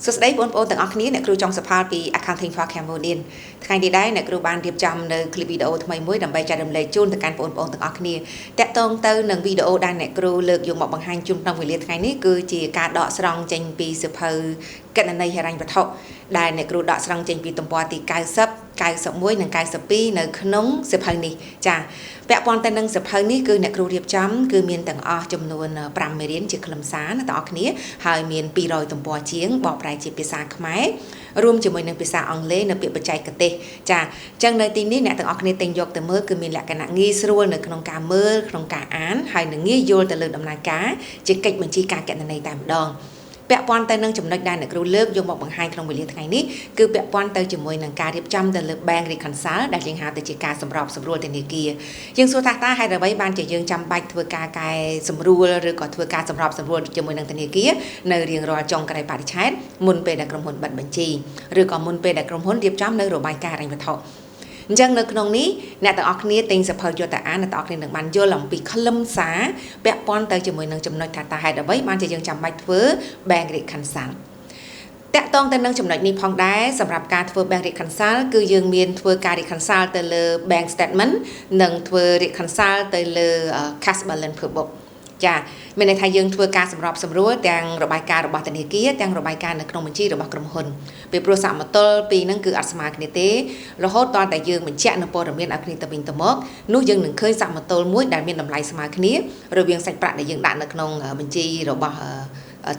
សួស្តីបងប្អូនទាំងអស់គ្នាអ្នកគ្រូចុងសផលពី Accounting for Cambodian ថ្ងៃនេះដែរអ្នកគ្រូបានរៀបចំនៅคลิปវីដេអូថ្មីមួយដើម្បីចែករំលែកជូនទៅកាន់បងប្អូនទាំងអស់គ្នាតាក់ទងទៅនឹងវីដេអូដែលអ្នកគ្រូលើកយកមកបង្ហាញជូនក្នុងវេលាថ្ងៃនេះគឺជាការដកស្រង់ចេញពីសៀវភៅគណនេយ្យហិរញ្ញវត្ថុដែលអ្នកគ្រូដកស្រង់ចេញពីទំព័រទី90 91និង92នៅក្នុងសៀវភៅនេះចាពាក់ព័ន្ធទៅនឹងសៀវភៅនេះគឺអ្នកគ្រូរៀបចំគឺមានទាំងអស់ចំនួន5មេរៀនជាខ្លឹមសារណាបងប្អូនគ្នាហើយមាន200ទំព័រជាងបកប្រែជាភាសាខ្មែររួមជាមួយនឹងភាសាអង់គ្លេសនៅពាក្យបច្ចេកទេសចាអញ្ចឹងនៅទីនេះអ្នកទាំងអស់គ្នាទិញយកទៅមើលគឺមានលក្ខណៈងាយស្រួលនៅក្នុងការមើលក្នុងការអានហើយនឹងងាយយល់ទៅលើដំណើរការជាកិច្ចបញ្ជីការគណនេយ្យតែម្ដងពាក់ព័ន្ធទៅនឹងចំណុចដែលអ្នកគ្រូលើកយកមកបង្ហាញក្នុងវេលាថ្ងៃនេះគឺពាក់ព័ន្ធទៅជាមួយនឹងការរៀបចំទៅលើ Bank Reconcile ដែលយើងហៅទៅជាការសម្របសម្រួលធនាគារយើងសួរថាតើហេតុអ្វីបានជាយើងចាំបាច់ធ្វើការកែសម្រួលឬក៏ធ្វើការសម្របសម្រួលជាមួយនឹងធនាគារនៅរៀងរាល់ចុងកាលបរិច្ឆេទមុនពេលដែលក្រុមហ៊ុនបិទបញ្ជីឬក៏មុនពេលដែលក្រុមហ៊ុនរៀបចំនៅរបាយការណ៍ហិរញ្ញវត្ថុអញ្ចឹងនៅក្នុងនេះអ្នកទាំងអស់គ្នាទិញសៀវភៅយកទៅអានអ្នកទាំងអស់គ្នានឹងបានយល់អំពីខ្លឹមសារពាក់ព័ន្ធទៅជាមួយនឹងចំណុចថាតើហេតុអ្វីបានជាយើងចាំបាច់ធ្វើ Bank Reconcile តាក់ទងទៅនឹងចំណុចនេះផងដែរសម្រាប់ការធ្វើ Bank Reconcile គឺយើងមានធ្វើការ reconcile ទៅលើ Bank Statement និងធ្វើ reconcile ទៅលើ Cash Balance per book ចាមានន័យថាយើងធ្វើការសម្របសម្រួលទាំងរបាយការណ៍របស់ធនាគារទាំងរបាយការណ៍នៅក្នុងបញ្ជីរបស់ក្រុមហ៊ុនពីព្រោះសមតុល្យពីរហ្នឹងគឺអត់ស្មើគ្នាទេរហូតដល់តែយើងបញ្ជាក់នៅព័ត៌មានឲ្យគ្នាទៅវិញទៅមកនោះយើងនឹងឃើញសមតុល្យមួយដែលមានតម្លៃស្មើគ្នារវាងសាច់ប្រាក់ដែលយើងដាក់នៅក្នុងបញ្ជីរបស់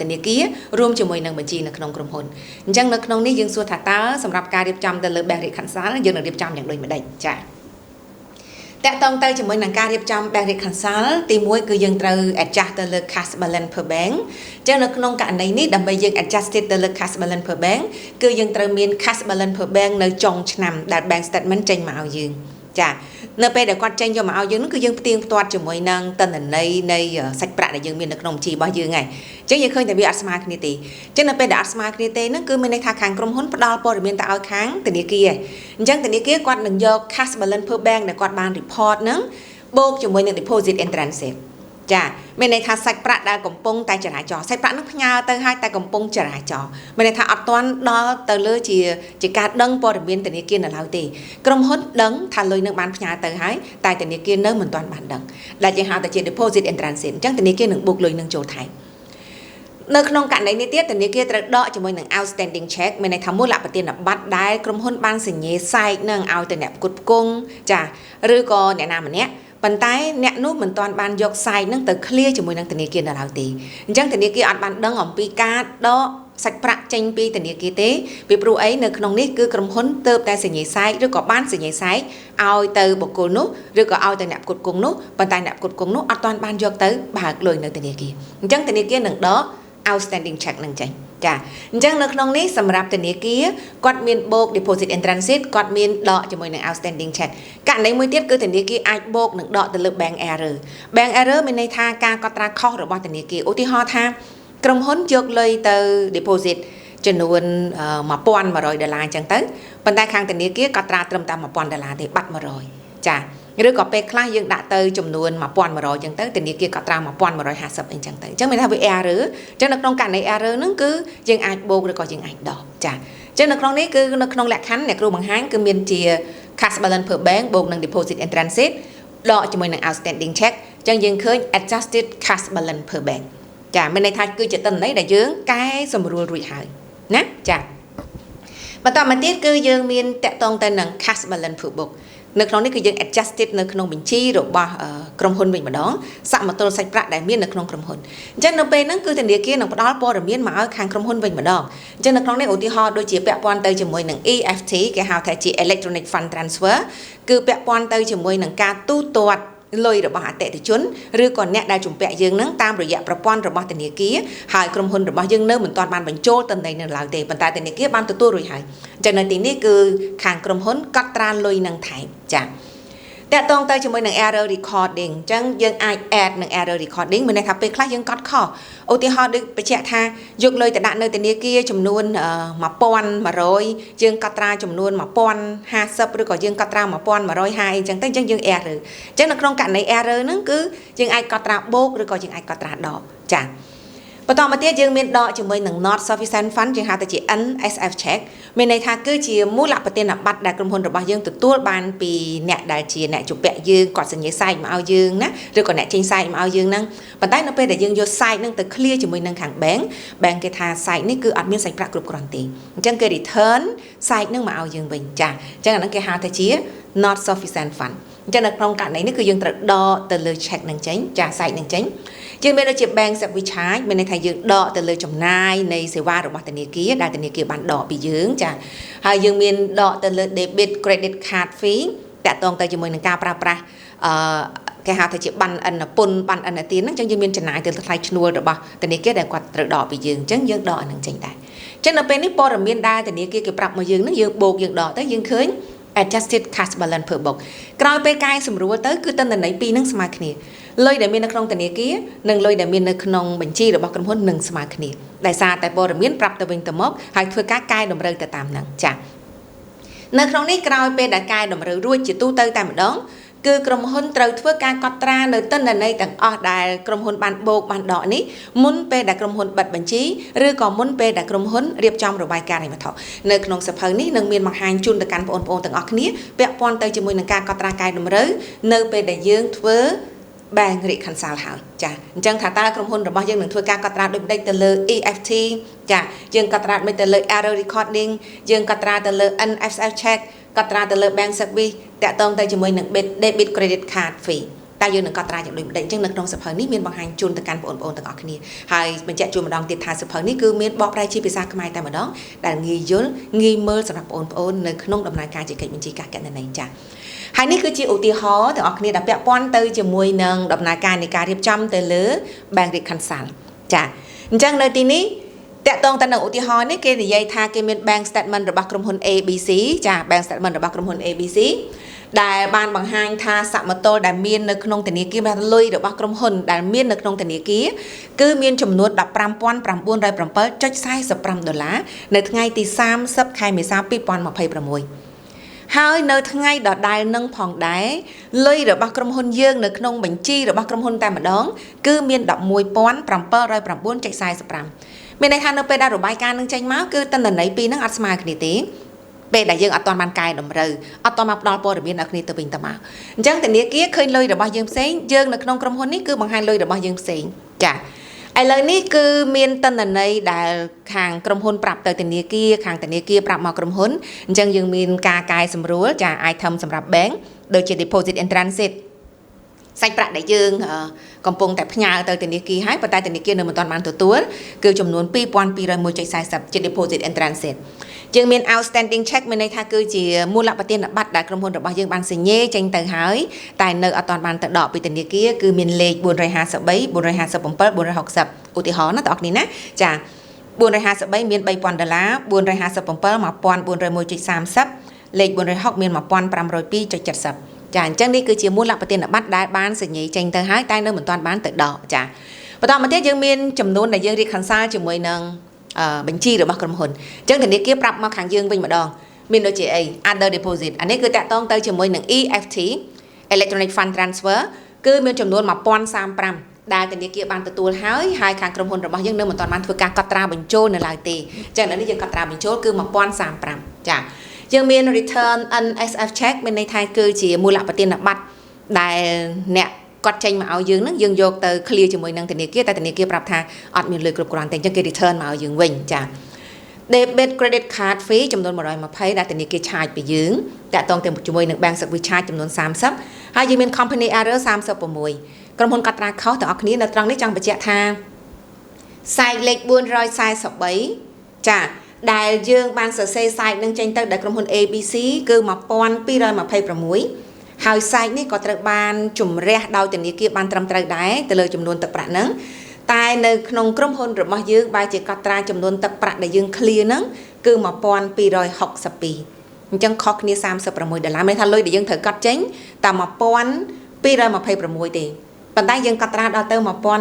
ធនាគាររួមជាមួយនឹងបញ្ជីនៅក្នុងក្រុមហ៊ុនអញ្ចឹងនៅក្នុងនេះយើងសួរថាតើសម្រាប់ការរៀបចំទៅលើ Bank Reconcile យើងនឹងរៀបចំយ៉ាងដូចម្ដេចចា៎តាក់ទងទៅជាមួយនឹងការរៀបចំ Bank Reconcile ទី1គឺយើងត្រូវ adjust ទៅលើ cash balance per bank អញ្ចឹងនៅក្នុងករណីនេះដើម្បីយើង adjust ទៅលើ cash balance per bank គឺយើងត្រូវមាន cash balance per bank នៅចុងឆ្នាំដែល bank statement ចេញមកឲ្យយើងចានៅពេលដែលគាត់ចេញយកមកឲ្យយើងនោះគឺយើងផ្ទៀងផ្ទាត់ជាមួយនឹងទិន្នន័យនៃសាច់ប្រាក់ដែលយើងមាននៅក្នុងបញ្ជីរបស់យើងហើយអញ្ចឹងយើងឃើញតែវាអត់ស្មើគ្នាទេអញ្ចឹងនៅពេលដែលអត់ស្មើគ្នាទេហ្នឹងគឺមានន័យថាខាងក្រុមហ៊ុនផ្ដល់ព័ត៌មានទៅឲ្យខាងធនាគារអញ្ចឹងធនាគារគាត់នឹងយក cash balance per bank ដែលគាត់បាន report ហ្នឹងបូកជាមួយនឹង deposit in transit ចាមានន័យថាសាច់ប្រាក់ដែលកំពុងតែចរាចរណ៍សាច់ប្រាក់នឹងផ្ញើទៅហើយតែកំពុងចរាចរណ៍មានន័យថាអត់ទាន់ដល់ទៅលើជាជាការដឹងព័ត៌មានធនាគារនៅឡើយទេក្រុមហ៊ុនដឹងថាលុយនឹងបានផ្ញើទៅហើយតែធនាគារនៅមិនទាន់បានដឹងដែលយើងហៅថាជា deposit in transit អញ្ចឹងធនាគារនឹងបូកលុយនឹងចូលថែមនៅក្នុងករណីនេះទៀតធនាគារត្រូវដកជាមួយនឹង outstanding check មានន័យថាមូលប្បទានប័ត្រដែលក្រុមហ៊ុនបានសញ្ញេសែកនឹងឲ្យទៅអ្នកផ្គត់ផ្គង់ចាឬក៏អ្នកណាម្នាក់ប៉ុន្តែអ្នកនោះមិនទាន់បានយកសែកនឹងទៅ clear ជាមួយនឹងធនាគារនៅឡើយទេអញ្ចឹងធនាគារអត់បានដឹងអំពីការដកសាច់ប្រាក់ចេញពីធនាគារទេពីព្រោះអីនៅក្នុងនេះគឺក្រុមហ៊ុនទៅតែសញ្ញេសែកឬក៏បានសញ្ញេសែកឲ្យទៅបុគ្គលនោះឬក៏ឲ្យទៅអ្នកផ្គត់ផ្គង់នោះប៉ុន្តែអ្នកផ្គត់ផ្គង់នោះអត់ទាន់បានយកទៅបើកលុយនៅធនាគារអញ្ចឹងធនាគារនឹងដក outstanding check នឹងចេញចាអញ្ចឹងនៅក្នុងនេះសម្រាប់ធនាគារគាត់មានបូក deposit in transit គាត់មានដកជាមួយនឹង outstanding check ករណីមួយទៀតគឺធនាគារអាចបូកនិងដកទៅលើ bank error bank error មានន័យថាការកត់ត្រាខុសរបស់ធនាគារឧទាហរណ៍ថាក្រុមហ៊ុនយកលុយទៅ deposit ចំនួន1100ដុល្លារអញ្ចឹងទៅប៉ុន្តែខាងធនាគារកត់ត្រាត្រឹមតែ1000ដុល្លារទេបាត់100ចាឬក៏ពេលខ្លះយើងដាក់ទៅចំនួន1100អញ្ចឹងទៅធនាគារកត់ត្រា1150អីចឹងទៅអញ្ចឹងមានថាវា error អញ្ចឹងនៅក្នុងករណី error ហ្នឹងគឺយើងអាចបូកឬក៏យើងអាចដកចាអញ្ចឹងនៅក្នុងនេះគឺនៅក្នុងលក្ខខណ្ឌអ្នកគ្រូបង្ហាញគឺមានជា cash balance per bank បូកនឹង deposit in transit ដកជាមួយនឹង outstanding check អញ្ចឹងយើងឃើញ adjusted cash balance per bank ចាមានន័យថាគឺជាទិន្នន័យដែលយើងកែសម្រួលរួចហើយណាចាបន្តមកទៀតគឺយើងមានតាក់ទងទៅនឹង cash balance per book នៅក្នុងនេះគឺយើង adjusted នៅក្នុងបញ្ជីរបស់ក្រុមហ៊ុនវិញម្ដងសមតុល្យសាច់ប្រាក់ដែលមាននៅក្នុងក្រុមហ៊ុនអញ្ចឹងនៅពេលហ្នឹងគឺធនាគារនឹងផ្ដល់ព័ត៌មានមកឲ្យខាងក្រុមហ៊ុនវិញម្ដងអញ្ចឹងនៅក្នុងនេះឧទាហរណ៍ដូចជាពាក់ព័ន្ធទៅជាមួយនឹង EFT គេហៅថាជា Electronic Fund Transfer គឺពាក់ព័ន្ធទៅជាមួយនឹងការទូទាត់លុយរបស់អតិថិជនឬក៏អ្នកដែលជំពាក់យើងនឹងតាមរយៈប្រព័ន្ធរបស់ធនាគារហើយក្រុមហ៊ុនរបស់យើងនៅមិនទាន់បានបញ្ចូលទិន្នន័យនៅឡើយទេប៉ុន្តែធនាគារបានទទួលរួចហើយអញ្ចឹងនៅទីនេះគឺខាងក្រុមហ៊ុនកត់ត្រាលុយនឹងថែមចា៎តាក់ទងទៅជាមួយនឹង error recording អញ្ចឹងយើងអាច add នឹង error recording មានន័យថាពេលខ្លះយើងកត់ខុសឧទាហរណ៍ដូចបញ្ជាក់ថាយកលុយទៅដាក់នៅធនាគារចំនួន1100យើងកត់ត្រាចំនួន1050ឬក៏យើងកត់ត្រា1150អីចឹងទៅអញ្ចឹងយើង error អញ្ចឹងនៅក្នុងករណី error ហ្នឹងគឺយើងអាចកត់ត្រាបូកឬក៏យើងអាចកត់ត្រាដកចា៎ បន្តមកទៀតយើងមានដកជាមួយនឹង not sufficient fund យើងហៅថាជា NSF check មានន័យថាគឺជាមូលប្រទានប័ត្រដែលក្រុមហ៊ុនរបស់យើងទទួលបានពីអ្នកដែលជាអ្នកជំពាក់យើងគាត់សញ្ញាសែកមកឲ្យយើងណាឬក៏អ្នកចេញសែកមកឲ្យយើងហ្នឹងប៉ុន្តែនៅពេលដែលយើងយកសែកហ្នឹងទៅ clear ជាមួយនឹងខាង bank bank គេថាសែកនេះគឺអត់មានសាច់ប្រាក់គ្រប់គ្រាន់ទេអញ្ចឹងគេ return សែកហ្នឹងមកឲ្យយើងវិញចាអញ្ចឹងអាហ្នឹងគេហៅថាជា not sufficient fund អញ្ចឹងនៅក្នុងករណីនេះគឺយើងត្រូវដកទៅលើ check នឹងចេញចាសែកនឹងចេញយើងមានដូចជា bank service charge មានន័យថាយើងដកទៅលើចំណាយនៃសេវារបស់ធនាគារដែលធនាគារបានដកពីយើងចាហើយយើងមានដកទៅលើ debit credit card fee តាក់ទងទៅជាមួយនឹងការប្រើប្រាស់អឺគេហៅថាជាប័ណ្ណឥណពន្ធប័ណ្ណឥណទានហ្នឹងអញ្ចឹងយើងមានចំណាយទៅថ្លៃឈ្នួលរបស់ធនាគារដែលគាត់ត្រូវដកពីយើងអញ្ចឹងយើងដកអាហ្នឹងចេញដែរអញ្ចឹងនៅពេលនេះព័ត៌មានដែលធនាគារគេប្រាប់មកយើងហ្នឹងយើងបូកយើងដកទៅយើងឃើញ adjusted cash balance per book ក្រោយពេលកែសម្រួលទៅគឺទិន្នន័យពីរហ្នឹងស្មើគ្នាលុយដែលមាននៅក្នុងធនាគារនិងលុយដែលមាននៅក្នុងបញ្ជីរបស់ក្រុមហ៊ុននឹងស្មើគ្នាដោយសារតែព័ត៌មានប្រាប់ទៅវិញទៅមកហើយធ្វើការកែតម្រូវទៅតាមហ្នឹងចា៎នៅក្នុងនេះក្រោយពេលដែលកែតម្រូវរួចជាទូទៅតែម្ដងគឺក្រុមហ៊ុនត្រូវធ្វើការកត់ត្រានៅទិន្នន័យទាំងអស់ដែលក្រុមហ៊ុនបានបូកបានដកនេះមុនពេលដែលក្រុមហ៊ុនបិទបញ្ជីឬក៏មុនពេលដែលក្រុមហ៊ុនរៀបចំរបាយការណ៍ហិរញ្ញវត្ថុនៅក្នុងសៀវភៅនេះនឹងមានបង្ហាញជូនទៅកាន់បងប្អូនទាំងអស់គ្នាពាក់ព័ន្ធទៅជាមួយនឹងការកត់ត្រាកែតម្រូវនៅពេលដែលយើងធ្វើ bank reconcile ហើយចាអញ្ចឹងថាតើក្រុមហ៊ុនរបស់យើងនឹងធ្វើការកត់ត្រាដូចម្ដេចទៅលើ EFT ចាយើងកត់ត្រាមិនទៅលើ error recording យើងកត់ត្រាទៅលើ NSF check កត់ត្រាទៅលើ bank service តាក់ទងទៅជាមួយនឹង debit credit card fee តែយើងនឹងកត់ត្រាយ៉ាងដូចម្ដេចអញ្ចឹងនៅក្នុងសៀវភៅនេះមានបង្ហាញជូនទៅកាន់បងប្អូនទាំងអស់គ្នាហើយបញ្ជាក់ជូនម្ដងទៀតថាសៀវភៅនេះគឺមានបកប្រែជាភាសាខ្មែរតែម្ដងដែលងាយយល់ងាយមើលសម្រាប់បងប្អូននៅក្នុងដំណើរការជាកិច្ចបញ្ជីការគណនេយ្យចា៎ហើយនេះគឺជាឧទាហរណ៍ទាំងអស់គ្នាដែលពាក់ព័ន្ធទៅជាមួយនឹងដំណើរការនៃការរៀបចំទៅលើ Bank Reconcile ចាអញ្ចឹងនៅទីនេះតាក់ទងទៅនឹងឧទាហរណ៍នេះគេនិយាយថាគេមាន bank statement របស់ក្រុមហ៊ុន ABC ចា bank statement របស់ក្រុមហ៊ុន ABC ដែលបានបង្ហាញថាសមតុល្យដែលមាននៅក្នុងធនាគារមានលុយរបស់ក្រុមហ៊ុនដែលមាននៅក្នុងធនាគារគឺមានចំនួន15,907.45ដុល្លារនៅថ្ងៃទី30ខែមេសា2026ហើយនៅថ្ងៃដដែលនឹងផងដែរលុយរបស់ក្រុមហ៊ុនយើងនៅក្នុងបញ្ជីរបស់ក្រុមហ៊ុនតែម្ដងគឺមាន11,709.45មានន័យថានៅពេលដែលរបាយការណ៍នឹងចេញមកគឺទិន្នន័យពីរហ្នឹងអត់ស្មើគ្នាទេពេលដែលយើងអត់ទាន់បានកែតម្រូវអត់ទាន់បានផ្ដល់ព័ត៌មានដល់គ្នាទៅវិញទៅមកអញ្ចឹងធនាគារឃើញលុយរបស់យើងផ្សេងយើងនៅក្នុងក្រុមហ៊ុននេះគឺបង្ហាញលុយរបស់យើងផ្សេងចាឥឡូវនេះគឺមានទិន្នន័យដែលខាងក្រុមហ៊ុនប្រាប់ទៅធនាគារខាងធនាគារប្រាប់មកក្រុមហ៊ុនអញ្ចឹងយើងមានការកែសម្រួលចា item សម្រាប់ bank ដូចជា deposit in transit សាច់ប្រាក់ដែលយើងកំពុងតែផ្ញើទៅធនាគារហើយប៉ុន្តែធនាគារនៅមិនទាន់បានទទួលគឺចំនួន2201.40ជា deposit in transit យើងមាន outstanding check មានន័យថាគឺជាមូលប្រទានប័ត្រដែលក្រុមហ៊ុនរបស់យើងបានសញ្ញេចេញទៅហើយតែនៅអត់ទាន់បានទៅដកពីធនាគារគឺមានលេខ453 457 460ឧទាហរណ៍ណាបងប្អូនណាចា453មាន3000ដុល្លារ457 1401.30លេខ460មាន1502.70ចាអញ្ចឹងនេះគឺជាមូលប្រទានប័ត្រដែលបានសញ្ញេចេញទៅហើយតែនៅមិនទាន់បានទៅដកចាបន្តមកទៀតយើងមានចំនួនដែលយើង reconcile ជាមួយនឹងបញ្ជីរបស់ក្រុមហ៊ុនអញ្ចឹងធនាគារប្រាប់មកខាងយើងវិញម្ដងមានដូចជាអី other deposit អានេះគឺតាក់ទងទៅជាមួយនឹង EFT Electronic Fund Transfer គឺមានចំនួន1035ដែលធនាគារបានទទួលហើយហើយខាងក្រុមហ៊ុនរបស់យើងនៅមិនទាន់បានធ្វើការកត់ត្រាបញ្ចូលនៅឡើយទេអញ្ចឹងឥឡូវនេះយើងកត់ត្រាបញ្ចូលគឺ1035ចាយើងមាន return NSF check មានន័យថាគឺជាមូលប្រទានប័ត្រដែលអ្នកគាត់ចេញមកឲ្យយើងហ្នឹងយើងយកទៅ clear ជាមួយនឹងធនាគារតែធនាគារប្រាប់ថាអត់មានលុយគ្រប់គ្រាន់ទេអញ្ចឹងគេ return មកឲ្យយើងវិញចា debit credit card fee ចំនួន120ដែលធនាគារ charge ពីយើងតាក់ទងទៅជាមួយនឹង bank service charge ចំនួន30ហើយយើងមាន company error 36ក្រុមហ៊ុនកត់ត្រាខុសទាំងអស់គ្នានៅត្រង់នេះចង់បញ្ជាក់ថាសែកលេខ443ចាដែលយើងបានសរសេរសែកនឹងចេញទៅដែលក្រុមហ៊ុន ABC គឺ1226ហើយសែកនេះក៏ត្រូវបានជំរះដោយធនាគារបានត្រឹមត្រូវដែរទៅលើចំនួនទឹកប្រាក់ហ្នឹងតែនៅក្នុងក្រុមហ៊ុនរបស់យើងបែរជាកត់ត្រាចំនួនទឹកប្រាក់ដែលយើង clear ហ្នឹងគឺ1262អញ្ចឹងខុសគ្នា36ដុល្លារមានថាលុយដែលយើងត្រូវកត់ចេញតែ1226ទេប៉ុន្តែយើងកត់ត្រាដល់ទៅ1262អ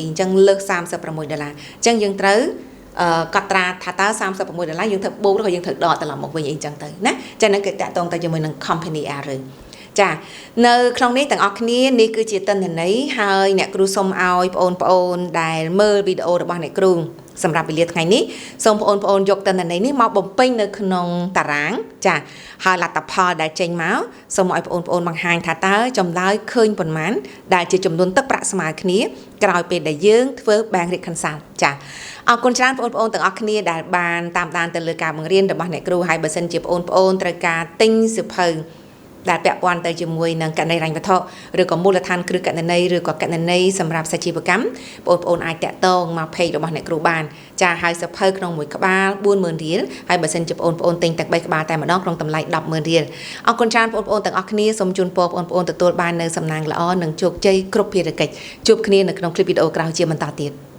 ញ្ចឹងលើស36ដុល្លារអញ្ចឹងយើងត្រូវកត់ត្រាថាតើ36ដុល្លារយើងត្រូវបូកឬក៏យើងត្រូវដកត្រឡប់មកវិញអីចឹងទៅណាចឹងហ្នឹងគឺតាក់ទងទៅជាមួយនឹង company error ចានៅក្នុងនេះទាំងអស់គ្នានេះគឺជាទិន្នន័យហើយអ្នកគ្រូសូមឲ្យបងប្អូនដែលមើលវីដេអូរបស់អ្នកគ្រូសម្រាប់វេលាថ្ងៃនេះសូមបងប្អូនយកទិន្នន័យនេះមកបំពេញនៅក្នុងតារាងចាហើយលទ្ធផលដែលចេញមកសូមឲ្យបងប្អូនបង្ហាញថាតើចម្លើយឃើញប៉ុន្មានដែលជាចំនួនទឹកប្រាក់ស្មើគ្នាក្រោយពេលដែលយើងធ្វើ bank reconcile ចាអរគុណច្រើនបងប្អូនទាំងអស់គ្នាដែលបានតាមដានទៅលើការបង្រៀនរបស់អ្នកគ្រូហើយបើសិនជាបងប្អូនត្រូវការទិញសៀវភៅដែលពាក់ព័ន្ធទៅជាមួយនឹងគណនេយ្យហិរញ្ញវត្ថុឬក៏មូលដ្ឋានគ្រឹះគណនេយ្យឬក៏គណនេយ្យសម្រាប់សាជីវកម្មបងប្អូនអាចតាក់ទងមក page របស់អ្នកគ្រូបានចាហើយសៀវភៅក្នុងមួយក្បាល40000រៀលហើយបើសិនជាបងប្អូនទិញទាំង3ក្បាលតែម្ដងក្នុងតម្លៃ100,000រៀលអរគុណច្រើនបងប្អូនទាំងអស់គ្នាសូមជូនពរបងប្អូនទទួលបាននូវសំណាងល្អនិងជោគជ័យគ្រប់ភារកិច្ចជួបគ្នានៅក្នុងคลิปវីដេអូក្រោយជាបន្តទៀត។